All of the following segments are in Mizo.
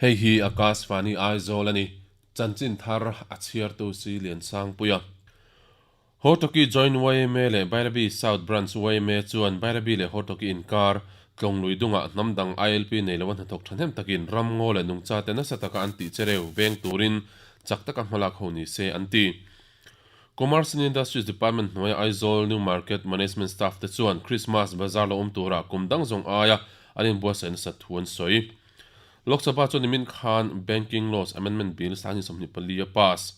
Hei hi Akashvani Aizawl a ni. Chanchin thar a chhiartu si Liansangpuia. Hawtawki Joint yma leh Bairabi South Branch yma chuan Bairabi leh Hawtawki inkar Tlawnglui dungah hnam dang ILP nei loa hnathawk thahnem takin ramngaw leh nungchate nasa taka an tih chereu veng turin chak taka hmalak ho ni se an ti. Commerce and Industries Department hnuaia Aizawl New Market Management Staff te chuan Christmas Bazaar lo awm turah kum dang zawng aia an inbuatsaih nasat thu an sawi. Lok Sabha chuan nimin khan Banking Laws Amendment Bill 2024 a pass.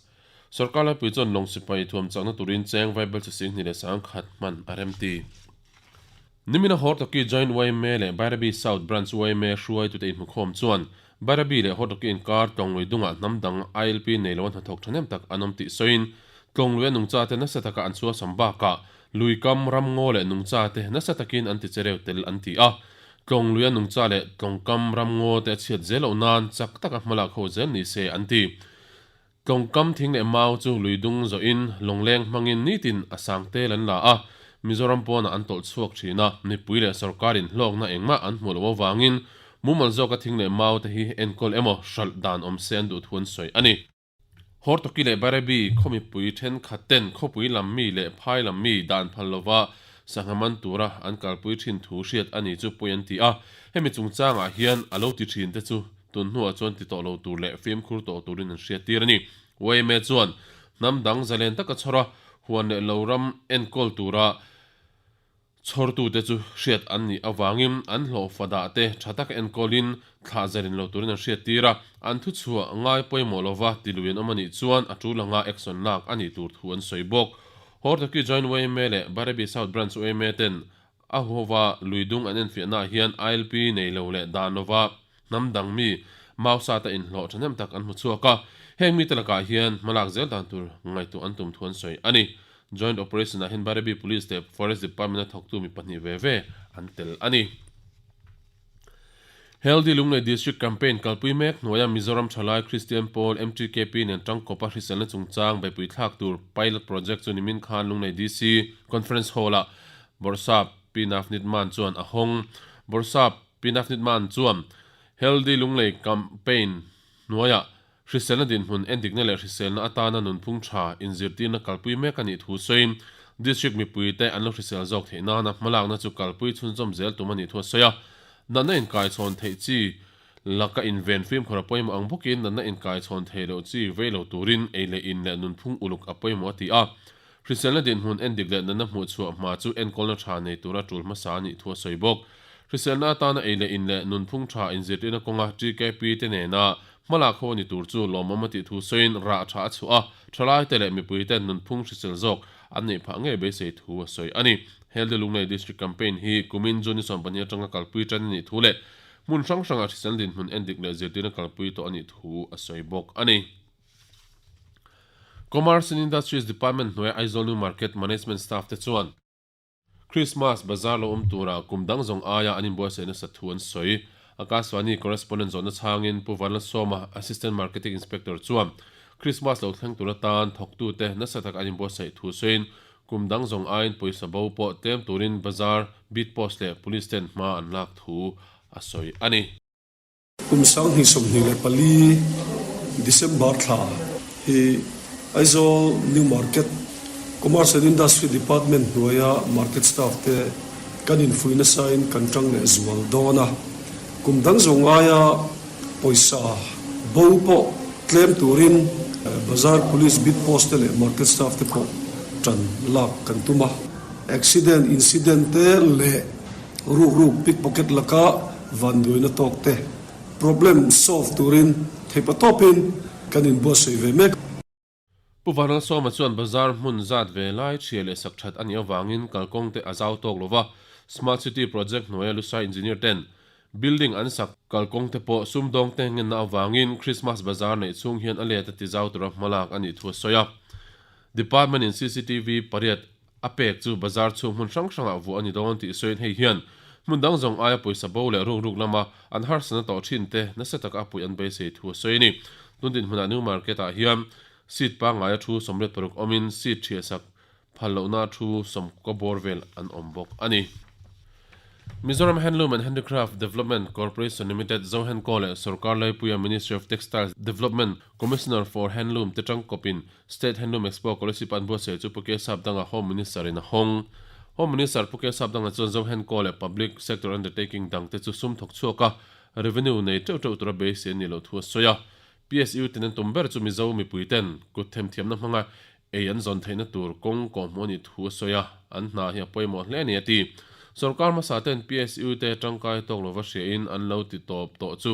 Sorkar laipui chuan lawng sipai thuam chakna turin cheng vaibel chi 21,000 hman a remti. Nimina Hortoki Joint yma leh Bairabi South Branch yma hruaitute inhmukhawm chuan Bairabi leh Hortoki inkar Tlawnglui dungah hnam dang ILP nei loa hnathawk thahnem tak an awm tih sawiin Tlawnglui a nungchate nasa taka an chhuasam bakah luikam, ramngaw leh nungchate nasa takin an tichereu tel an ti a. Tlawnglui a nungcha leh tlawngkam, ramngaw te a chhiat zel loh nan chak taka hmalak ho zel ni se an ti. Tlawngkam thing leh mau chu lui dung zawhin lawngleng hmangin nitin a sang tel an la a, Mizoram pawnah an tawlh chhuak thin a, mipui leh sorkarin hlawkna engmah an hmuh loh avangin mumal zawka thing leh mau te hi enkawl emaw hralh dan awm se an duh thu an sawi a ni. Hortoki leh Bairabi khaw mipui thenkhat ten khawpui lam mi leh phai lam mi dan phal lova sangha man tura an kalpui thin thu hriat a ni chu pawi an ti a, hemi chungchangah hian a lo ti thin te chu Tun hnuah chuan ti tawh lo tur leh fimkhur tawh turin an hriattir a ni. Yma chuan hnam dang zalen taka chhawr a, huan leh lo ram enkawl tura chhawrtute chu hriat an nih avangin an hlawhfa dah te tha taka enkawlin thlah zalin lo turin an hriattir a, an thuchhuah ngai pawimawh lova ti lui an awm a nih chuan a tul anga action lak a nih tur thu an sawi bawk. Hortoki Joint yma leh Bairabi South Branch yma ten A huhova lui dung an enfiahnaah hian ILP nei lo leh dan lova hnam dang mi Mausa te inhlawh thahnem tak an hmu chhuak a, heng mite lakah hian hmalak zel dan tur ngaihtuah an tum thu an sawi a ni. Joint Operation ah hian Bairabi Police leh Forest Department a thawktu mi pahnih ve ve an tel a ni. Healthy Lunglei District Campaign kalpui mek hnuaia Mizoram Thalai Kristian Pawl, MTKP, nen tangkawpa hriselna chungchang beihpui thlak tur Pilot Project chu nimin khan Lunglei DC Conference Hall-ah Bawrhsap Pi Navneet Mann chuan a hawng. Bawrhsap Pi Navneet Mann chuan Healthy Lunglei Campaign hnuaiah Hriselna dinhmun endikna leh hriselna atana nunphung tha inzirtirna kalpui mek a nih thu sawiin District mipuite an lo hrisel zawk theih nana hmalakna chu kalpui chhunzawm zel tum a nih thu a sawi a. Natna inkaichhawn theih chi laka inven fimkhur a pawimawh ang bawkin natna inkaichhawn theih loh chi vei lo turin ei leh in leh nunphung uluk a pawimawh a ti a. Hriselna dinhmun endik leh natna hmuhchhuah hma chu enkawlna tha nei tura tul hmasa a nih thu a sawi bawk. Hriselna atana ei leh in leh nunphung tha inzirtirna kawnga TKP te nena Hmalak ho a ni tur chu lawmawm a tih thu sawiin rah tha a chhuah a, thalaite leh mipuiten nunphung hrisel zawk an neih phah ngei beisei thu a sawi a ni. Healthy Lunglei District Campaign hi kumin June ni 12 atanga kalpui tan a nih thu leh hmun hrang hrangah hrisel dinhmun endik leh zirtirna kalpui tawh a nih thu a sawi bawk a ni. Commerce and Industries Department hnuaia Aizawl New Market Management Staff te chuan, Christmas bazar lo awm tura kum dang zawng aia an inbuatsaih nasat thu an sawi. Akashvani correspondent zawhna chhangin Pu Vanlalsawma, Assistant Marketing Inspector chuan Christmas lo thleng tur atan thawktute nasa taka an inbuatsaih thu sawiin kum dang zawng aiin pawisa bo pawh tlem turin bazar, beat post leh police ten hma an lak thu a sawi a ni. Kum 2024 December thla hi Aizawl New Market Commerce and Industry Department hnuaia market staff te kan infuih nasain kan tang leh zual dawn a. Kum dang zawng aia pawisa bo pawh tlem turin Bazar Police Beat Post te leh market staff te pawh tan lak kan tum a. Accident, incident te leh Rukruk pickpocket laka vanduaina tawk te problem solve turin theipa tawpin kan inbuatsaih ve mek. Pu Vanlalsawma chuan bazar hmun zat ve lai chhia leh sak that a nih avangin kalkawng te a zau tawk lova, Smart City project hnuaia Lusai engineer ten building an sak kalkawng te pawh sumdawng te ngenna avangin Christmas bazar neih chhung hian a let a ti zau tura hmalak a nih thu a sawi a. Department in cctv pariat A pek chu bazar chhung hmun hrang hrangah vuah a ni dawn tih sawiin hei hian hmun dang zawng aia pawisa bo leh rukruk lama an harsatna tawh thin te nasa taka a puih an beisei thu a sawi a ni. Tun dinhmunah New Market-ah hian seat pangngaia thu 86 awmin seat thiahsak phal lohna thu 90 bawr vel an awm bawk a ni. Mizoram Handloom and Handicraft Development Corporation Limited, Zohenco leh Sorkar Laipuia Ministry of Textiles Development Commissioner for Handloom te tangkawpin State Handloom Expo Kolasib an buatsaih chu Pu Kesap Danga Home Minister in a hawng. Home Minister Pu Kesap Danga chuan Zohenco leh Public Sector Undertaking dangte chu sum thawk chhuak a, revenue nei teuh teuh tura beisei a nih loh thu a sawi a. PSU ten an tum ber chu Mizo mipui ten kut themthiamna hmanga ei an zawn theihna tur kawng kawhhmuh a nih thu a sawi a, an hna hi a pawimawh hle a ni a ti. Sorkar hmasa ten PSU te tangkai tawk lova hriain an lo ti tawp tawh chu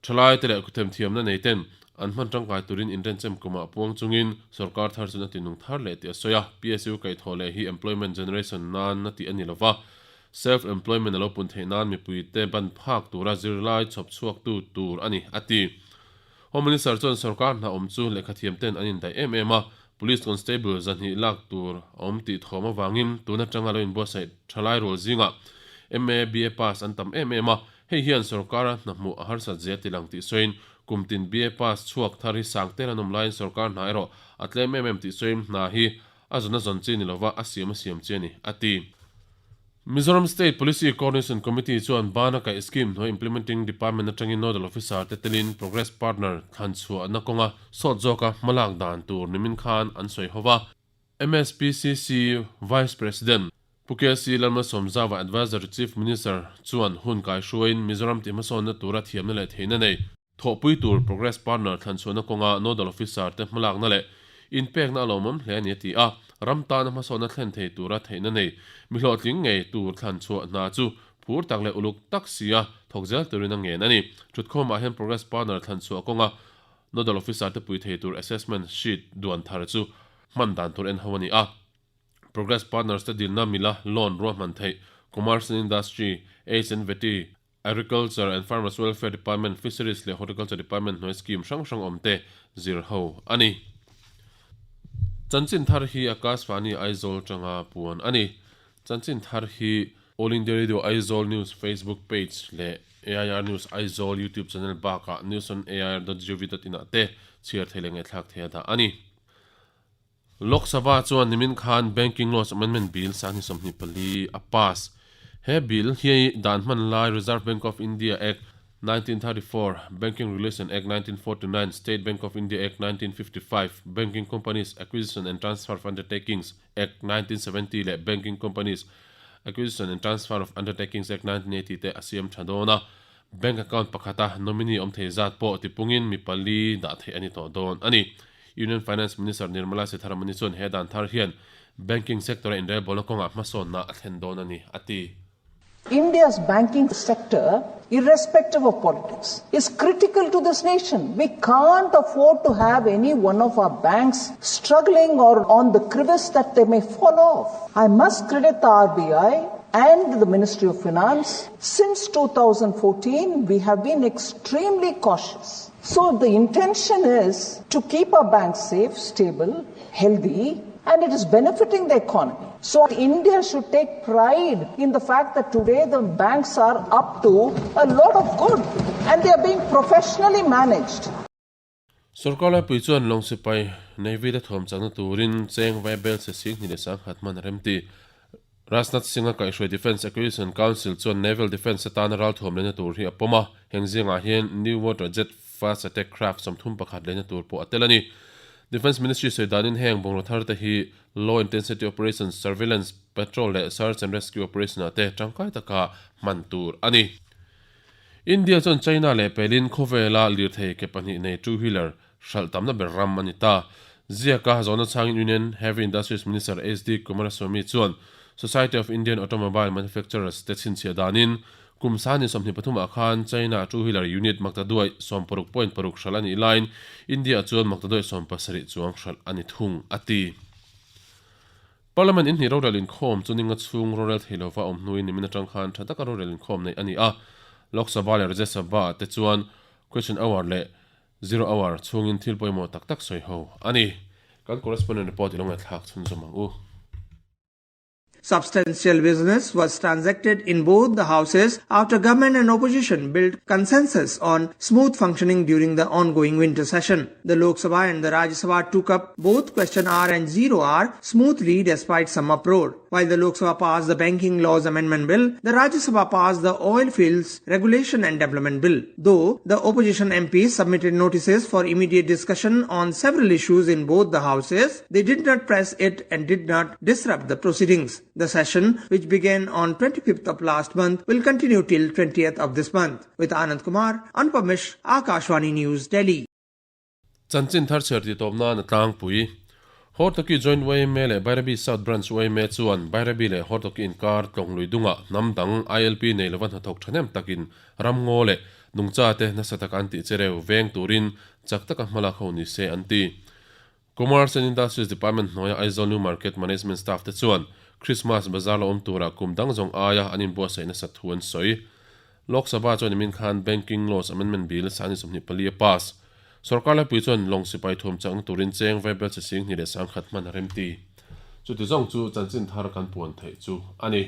thalai te leh themthiamna nei ten an hman tangkai turin inrenchem kumah puang chungin sorkar thar chuan a ti nung thar leh tih a sawi a, PSU kaihthawh leh hi employment generation nan a tih a ni lova, self employment a lo pun theih nan mipuite ban phak tura zirlai chhawp chhuaktu tur a ni a ti. Home Minister chuan sorkar hna awm chu lehkhathiam ten an indaih em em a, Police Constable 200 lak tur a awm tih thawm avangin tun atanga lo inbuatsaih thalai rual zingah MA, BA pass an tam em em a, hei hian sorkara hna hmuh a harsat zia ti lang tih sawiin kum tin BA pass chhuak thar hi sang tel an awm laiin sorkar hna erawh a tlem em em tih sawiin hna hi a zawn a zawn chi ni lova a siam a siam chi a ni, a ti. Mizoram State Policy Coordination Committee chuan Bana Kaih Scheme hnuai Implementing Department atangin Nodal Officer te telin Progress Partner thlan chhuahna kawnga sawt zawka hmalak dan tur nimin khan an sawi ho va. MSPCC Vice President Pu KC Lalmalsawmzauva Adviser to Chief Minister chuan hun kaihruaiin Mizoram tihhmasawnna tura thiamna leh theihna nei Thawhpui tur Progress Partner thlanchhuahna kawnga Nodal Officer te hmalakna leh inpekna a lawmawm hle a ni a ti a, ram tana hmasawnna thlen thei tura theihna nei mi hlawhtling ngei tur thlanchhuah hna chu phur tak leh uluk tak sia thawk zel turin a ngen a ni. Thutkhawmah hian Progress Partner thlanchhuah kawnga Nodal Officer te pui thei tur Assessment Sheet duan thar chu hman dan tur en ho a ni a. Progress Partners te dilna mila loan ruahman theih Commerce and Industry, Aids and Vety, Agriculture and Farmers Welfare Department, Fisheries leh Horticulture Department hnuai scheme hrang hrang awm te zir ho a ni. Chanchin thar hi Akashvani Aizawl tanga puan a ni. Chanchin thar hi All India Radio Aizawl News Facebook page leh AIR News Aizawl YouTube channel bakah newsonair.gov.in ah te chhiar thei leh ngaihthlak thei a dah a ni. Lok Sabha chuan nimin khan Banking Laws Amendment Bill 2024 a pass. He bill hi dan hman lai Reserve Bank of India Act, 1934, Banking Regulation Act, 1949, State Bank of India Act, 1955, Banking Companies Acquisition and Transfer of Undertakings Act, 1970 leh Banking Companies Acquisition and Transfer of Undertakings Act, 1980 te a siam tha dawn a. Bank account pakhata nominee awm thei zat pawh tipungin mi pali dah theih a ni tawh dawn a ni. Union Finance Minister Nirmala Sitharaman-i chuan he dan thar hian banking sector-a inrelbawlna kawngah hmasawnna a thlen dawn a ni, a ti. India's banking sector, irrespective of politics, is critical to this nation. We can't afford to have any one of our banks struggling or on the crevice that they may fall off. I must credit the RBI and the Ministry of Finance. Since 2014, we have been extremely cautious. So the intention is to keep our banks safe, stable, healthy, and it is benefiting the economy. So India should take pride in the fact that today the banks are up to a lot of good and they are being professionally managed. Sorkar laipui chuan lawng sipai Navy te thuam chakna turin cheng vai bel che sing hnih leh sangkhat hman a remti. Rajnath Singh-a kaihhruai Defence Acquisition Council chuan Naval Defence atana ralthuam lehna tur hi a pawm a, heng zingah hian New Water Jet Fast Attack Craft 31 lehna tur pawh a tel a ni. Defence Ministry sawi danin heng bungraw thar te hi Low Intensity Operations, Surveillance, Patrol leh Search and Rescue Operation ah te tangkai taka hman tur a ni. India chuan China leh pelin khawvela lirthei ke pahnih nei two-wheeler hralh tamna ber ram a ni ta. Ziaka zawhna chhangin Union Heavy Industries Minister HD Kumaraswamy chuan Society of Indian Automobile Manufacturers te chhinchhiah danin kum sani 23 ah khan China two-wheeler unit maktaduai 60.6 hralh a nih laiin India ah chuan maktaduai 17 chuang hralh a ni thung, a ti. Parliament inhnih rorel inkhawm chu ninga chhung rorel thei lova awm hnuin nimin atang khan tha taka rorel inkhawm neih a ni a. Lok Sabha leh Rajya Sabha ah te chuan Question Hour leh Zero Hour chhungin thil pawimawh tak tak sawi ho a ni. Kan correspondent report i lo ngaihthlak chhunzawm ang u. Substantial business was transacted in both the houses after government and opposition built consensus on smooth functioning during the ongoing winter session. The Lok Sabha and the Rajya Sabha took up both question hour and zero hour smoothly despite some uproar. While the Lok Sabha passed the Banking Laws Amendment Bill, the Rajya Sabha passed the Oil Fields Regulation and Development Bill. Though the opposition MPs submitted notices for immediate discussion on several issues in both the houses, they did not press it and did not disrupt the proceedings. The session, which began on 25th of last month, will continue till 20th of this month. With Anand Kumar, Anupam Mishra, Akashvani News, Delhi. Chanchin thar chhiar tih tawp nan a tlangpui. Hortoki Joint yma leh Bairabi South Branch yma chuan Bairabi leh Hortoki inkar tlawng lui dungah hnam dang ILP nei lova hnathawk thahnem takin ramngaw leh nungcha te nasa taka an tih chereu veng turin chak taka hmalak ho ni se an ti. Commerce and Industries Department hnuaia Aizawl New Market Management staff te chuan Christmas bazar la awm tura kum dang zawng aia an inbuatsaih nasat thu an sawi. Lok Sabha chuan nimin khan Banking Laws Amendment Bill sani 24 a pass. Sorkar laipui chuan lawng sipai thuam chakna turin cheng vaibel che sing hnih leh sangkhat hman a remti. Chuti zawng chu chanchin thar kan puan theih chu a ni.